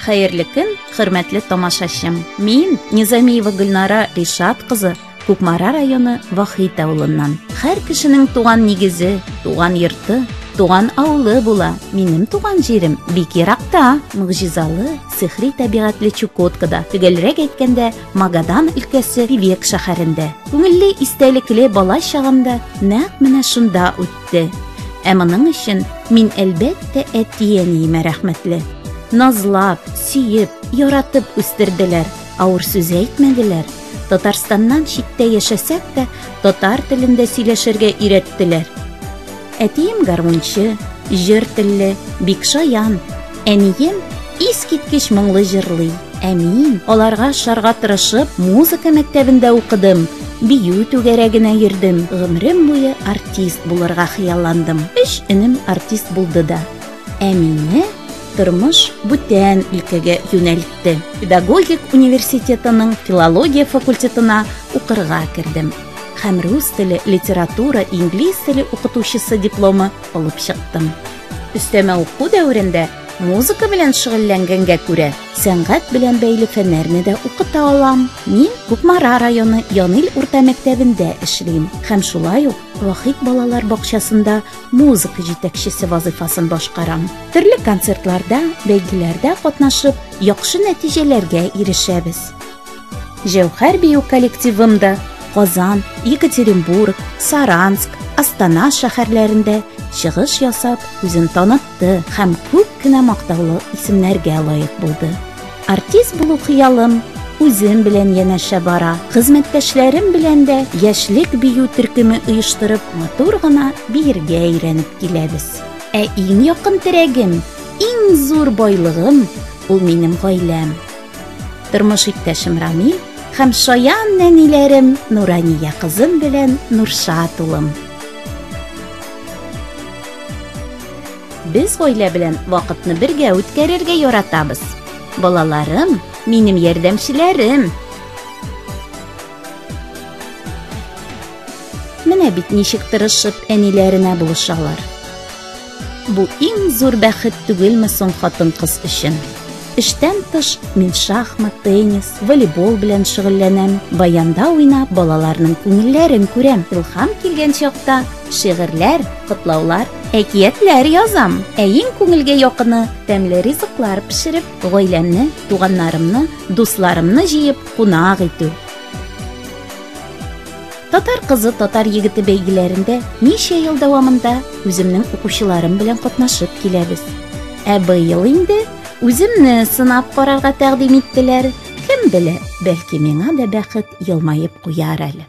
Хәерле көн, хөрмәтле тамашачым. Мин Низамиева Гөлнара Ришат кызы, Кукмара районы Вахит авылыннан. Һәр кешенең туган нигезе, туган йорты, туган авылы була. Минем туган җирем бик еракта, могҗизалы, сихри табигатьле Чукоткада, төгәлрәк әйткәндә, Магадан өлкәсе Певек шәһәрендә. Күңелле истәлекле бала чагым да нәкъ менә шунда үтте. Ә моның өчен мин әлбәттә әти-әниемә рәхмәтле. Назлап, сөеп, яратып үстерделәр, авыр сүз әйтмәделәр. Татарстаннан читтә яшәсәк тә, татар телендә сөйләшергә өйрәттеләр. Әтием гармунчы, җыр телле, бик шаян. Әнием искиткеч моңлы җырлый. Ә мин аларга ошарга тырышып, музыка мәктәбендә укыдым, бию түгәрәгенә йөрдем. Гомерем буе артист булырга хыялландым. Өч энем артист булды да. Ә мине тормыш бүтән өлкәгә юнәлтте. Педагогик университетының филология факультетына укырга кердем. Һәм рус теле, литература, инглиз теле укытучысы дипломы алып чыктым. Өстәмә уку дәверендә музыка белән шөгыльләнгәнгә күрә, сәнгать белән бәйле фәннәрне дә укыта алам. Мин Кукмара районы Янил урта мәктәбендә эшлим һәм шулай ук Вахит балалар бакчасында музыка җитәкчесе вазыйфасын башкарам. Төрле концертларда, бәйгеләрдә катнашып, яхшы нәтиҗәләргә ирешәбез. Җәүһәр бию коллективым да Казан, Екатеринбург, Саранск, Астана шәһәрләрендә чыгыш ясап, үзен танытты һәм күп кенә мактаулы исемнәргә лаек булды. Артист булу хыялым үзем белән янәшә бара. Хезмәттәшләрем белән дә яшьлек бию төркеме оештырып, матур гына биергә өйрәнеп киләбез. Ә иң якын терәгем, иң зур байлыгым ул минем гаиләм. Тормыш иптәшем Рамил һәм шаян нәниләрем Нурания кызым белән Нуршат улым. Без гаилә белән вакытны бергә үткәрергә яратабыз. Балаларым минем ярдәмчеләрем. Менә бит ничек тырышып әниләренә булышалар. Бу иң зур бәхет түгелме соң хатын-кыз өчен? Эштән тыш мин шахмат, теннис, волейбол белән шөгыльләнәм, баянда уйнап балаларның күңелләрен күрәм. Илһам килгән чакта шигырьләр, котлаулар, әкиятләр язам. Ә иң күңелгә якыны тәмле ризыклар пешереп, гаиләмне, туганнарымны, дусларымны җыеп кунак итү. Татар кызы, татар егете бәйгеләрендә ничә ел дәвамында үземнең укучыларым белән катнашып киләбез. Ә быел инде үземне сынап карарга тәкъдим иттеләр. Кем белә, бәлки миңа да бәхет елмаеп куяр әле.